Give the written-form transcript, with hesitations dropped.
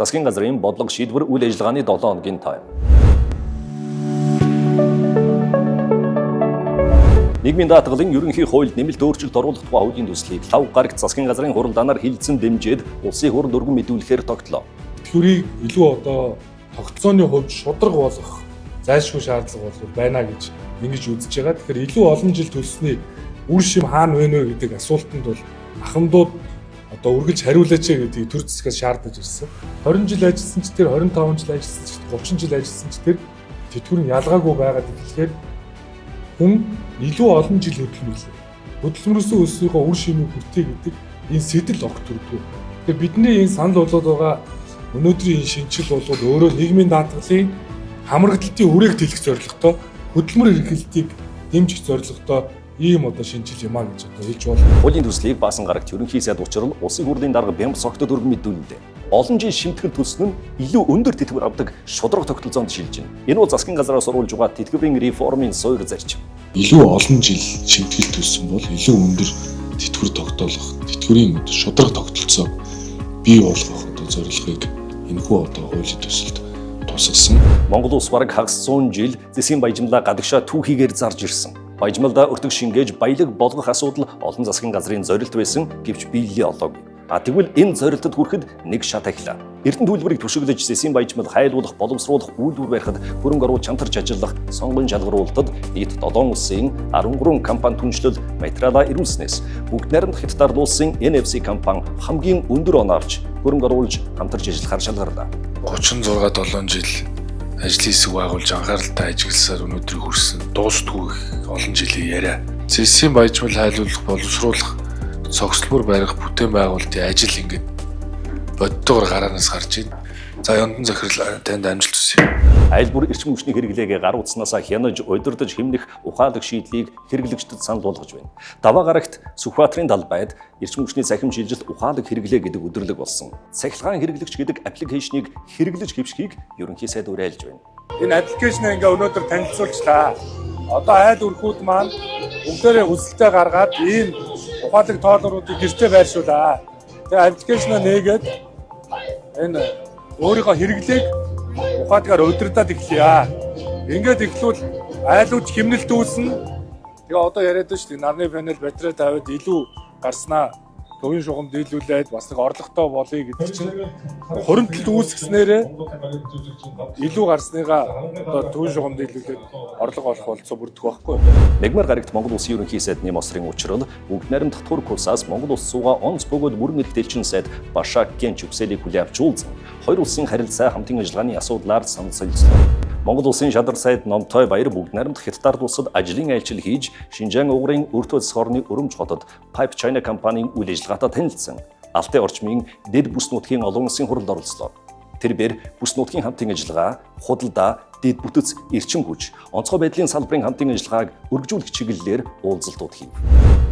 Засгийн газрын бодлого шийдвэр үйл ажиллагааны 7 хоногийн тойм. Нийгмийн даатгалын ерөнхий хуульд нэмэлт өөрчлөлт оруулах тухай хуулийн төслийг лав гарагт засгийн газрын хуралдаанаар хилцэн дэмжиж улсын хурал өргөн мэдүүлэхээр тогтлоо. Тэтгэврийг илүү одоо тогтолцооны хувьд шударга болгох зайлшгүй шаардлага бол байна гэж ингэж үзэж байгаа. Тэгэхээр илүү олон жил төлсөний үр шим хаана вэ нэ гэдэг асуултанд бол ахмадууд одоо үргэлж хариулаач гэдгийг төр засгаас шаардаж ирсэн. 20 жил ажилласан ч тэр 25 жил ажилласан ч 30 жил ажилласан ч тэр тэтгэвэр нь ялгаагүй байгаад эхлэхээр хүн илүү олон жил хөдөлмөрлөө. Хөдөлмөрөөсөө өснийхөө үр шимийг хүртээ гэдэг энэ сэтэл огт төрдөг. Тэгэхээр бидний энэ санал болгоод байгаа өнөөдрийн энэ шинжил бол өөрөө нийгмийн даатгалын хамрагдлтын үрээг тэлэх зорилготой хөдөлмөр эрхлэлтийг дэмжих зорилготой ийм одоо шинжил юм а гэж одоо хэлж болно. Хуулийн төслийг баасан гарагт ерөнхий сайд учрал улсын хурлын дарга Бямба согтод өргөн мэдүүллээ. Олон жил шимтгэл төлсөн нь илүү өндөр тэтгэвэр авдаг шударга тогтолцоонд шилжинэ. Энэ бол засгийн газраас оруулж байгаа тэтгэврийн реформын суур зарчим. Илүү олон жил шимтгэл төлсөн бол илүү өндөр тэтгэвэр тогтоолох, тэтгэврийн одоо шударга тогтолцоог бий болгох одоо зорилгыг энэхүү одоо хуулийн төсөлд тусгасан. Монгол улс бараг хагас 100 жил зэсийн баяжмалаа гадагшаа түүхийгээр зарж ирсэн. Баяжмалдаа өртөг шингээж баялаг болгох асуудал олон засгийн газрын зорилт байсан, гэвч биелэлээ олоогүй. А тэгвэл энэ зорилтод хүрэхэд нэг шат ахилаа. Эрдэнэ төлбөрийг түшиглэж зэсийн баяжмал хайлуулах, боломсруулах үйлдвэр барихад хөрөнгө оруулалт чамтарч ажиллах сонгон шалгаруулалтад нийт 7 улсын 13 компани түншлэл материалаа ирүүлснээс бүгд найрамдах Хятадаар улсын NFC компани хамгийн өндөр оноо авч хөрөнгө оруулж хамтарч ажиллахаар шалгарлаа. 36 7 жил ажлын хэсэг байгуулж анхааралтай ажилласаар өнөөдрийг хүрсэн дуустгүй их олон жилийн яриа. Зэсийн баяжмал хайлуулах, боловсруулах, цогцлбор барих бүтээн байгуулалтын ажил ингээд бодтойгоор гараанаас гарч байна. За, Юндан захирал, танд амжилт хүсье. Айл бүр эрчим хүчний хэрэглээг гар утснаасаа хянаж, удирдах, хэмнэх ухаалаг шийдлийг хэрэглэгчдэд санал болгож байна. Даваа гарагт Сүхбаатарын талбайд эрчим хүчний цахим шилжилт ухаалаг хэрэглээ гэдэг өдөрлөг болсон. Цахилгаан хэрэглэгч гэдэг аппликейшнийг хэрэглэж хэвшихийг ерөнхий сайд уриалж байна. Энэ аппликейшнийг ингээ өнөөдөр танилцуулчлаа. Одоо айл өрхүүд маань бүгдээрээ хүсэлтээ гаргаад ийм ухаалаг тоолруудыг гэртээ байршуулаа. Тэгээ аппликейшнаа нээгээд энэ өөрийнхөө хэрэглээг ухаалгаар удирдах эхлэе. Ингээд эхлүүл айлууд хэмнэлт үүснэ. Тэгээ одоо яриад байна шүү дээ. Нарны панел батарей тавиад илүү гарснаа төвийн шугам дийлүүлээд бас нэг орлоготой болъё гэдэг чинь хуримтлал үүсгэснээрээ илүү гарсныгаа одоо төвийн шугам дийлүүлээд орлого олох болцоо бүрдэх байхгүй. Мегмар гарагт Монгол Улсын ерөнхий сайд Нэм Осрын учрал бүгд найрамдах Турк улсаас Монгол улс суугаа онц бөгөөд бүрэн эрхт элчин сайд Башак Генч Юкселийг хүлээн авч уулзсан. Хоёр улсын харилцаа, хамтын ажиллагааны асуудлаар санал солилцлоо. Монгол Улсын шадар сайд Номтой Баяр бүгд найрамдах Хятадаар улсад ажлын айлчил хийж Шинжаан угрын өртөө засах орны өрөмж хотод Pipe China компанийн үйл ажиллагаатай танилцсан. Алтай орчмын дэд бүс нутгийн олон улсын хуралд оролцлоо. Тэр бэр бүс нутгийн хамтын ажиллагаа, худалдаа, дэд бүтэц, эрчим хүч, онцгой байдлын салбарын хамтын ажиллагааг өргөжүүлэх чиглэлээр уулзалтууд хийв.